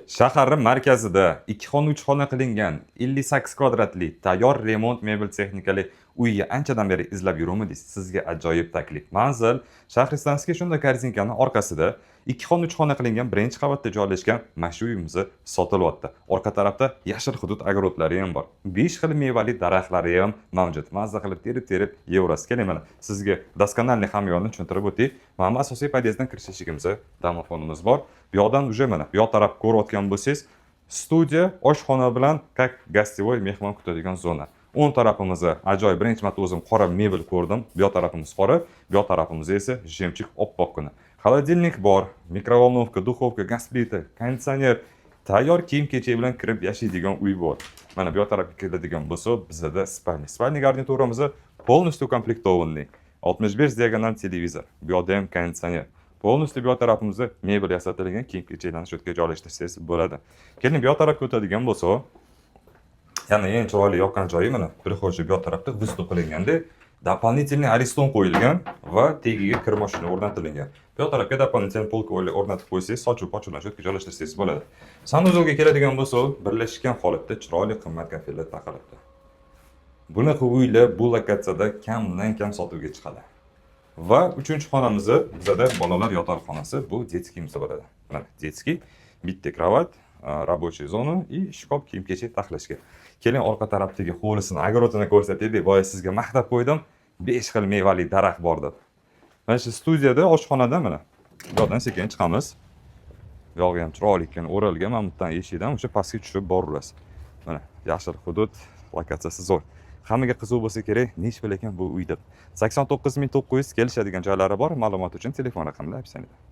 Shaharning markazida ikki xona, uch xona qilingan 58 kvadratli tayyor remont, mebel texnikali uyga anchadan beri izlab yuruvmidingiz? Sizga ajoyib taklif. Manzil: Shahristonskiy, shunda Korzinkani orqasida ikki xona, uch xona qilingan, birinchi qavatda joylashgan mana shu uyimiz sotilyapti. Orqa tarafda yashil hudud, огород lari ham bor. 5 xil mevali daraxtlari ham mavjud. Mazza qilib terib terib yeverasiz. Keling, mana sizga доскональный hamyonni tushuntirib o'tay. Mana bu asosiy podyezddan kirish eshigimizda domofonimiz bor. Bu yoqdan уже mana bu yoq taraf ko'rayotgan bo'lsangiz, studiya, oshxona bilan как гостевой, mehmon kutadigan zona. O'ng tarafimizda ajoyib, birinchi marta o'zim qora mebel ko'rdim. Bu yoq tarafimiz qora, bu yoq tarafimizda esa жемчуг, oppoqqina. Холодильник bor, микроволновка, духовка, gaz plita, konditsioner, tayyor kiyim-kechak bilan kirib yashaydigan uy bor. Mana bu yoq tarafga keladigan bo'lsa, bizada спальня. Спальня garnituramiz полностью укомплектованный. 65 diagonal televizor. Bu yoqda ham konditsioner. Полностью bu yoq tarafimizda mebel yasatilgan, kiyim-kechaklarni shu yerga joylashtirsangiz bo'ladi. Keling, bu yoq tarafga o'tadigan bo'lsa, yana eng chiroyli yoqqan joyi, mana прихожий bu yoq tarafda выступ qilinganda дополнительный Ariston qo'yilgan va tagiga kir mashina o'rnatilgan. Bu yoq tarafga дополнительный polka o'rnatib qo'ysangiz, sochiq pochiqlarni shu yerga joylashtirsangiz bo'ladi. Санузел ga keladigan bo'lsak, birlashgan holatda chiroyli, qimmat kafellar taqilibdi. Bunaqa uylar bu lokatsiyada kamdan kam sotuvga chiqadi. Va uchinchi xonamiz bizada bolalar yotoqxonasi, bu детский imiz bo'ladi. Mana детский, bitta кровать, рабочий zona и shkaf kiyim-kechak taxlashga. Keling, orqa tarafdagi hovlisini, огород ini ko'rsataylik. Boya sizga maqtab qo'ydim, 5 xil mevali daraxt bor deb. Mana shu studiyada, oshxonada mana bu yoqdan sekin chiqamiz. Bu yog'i ham chiroyli ekan, o'ralgan. Mana bu yerdan, eshikdan o'sha pastga tushib boraverasiz. Mana yashil hudud, lokatsiyasi zo'r. Hammaga qiziq bo'lsa kerak, nechi pul ekan bu uy deb. 89 900, kelishadigan joylari bor. Ma'lumot uchun telefon raqamlari описание da.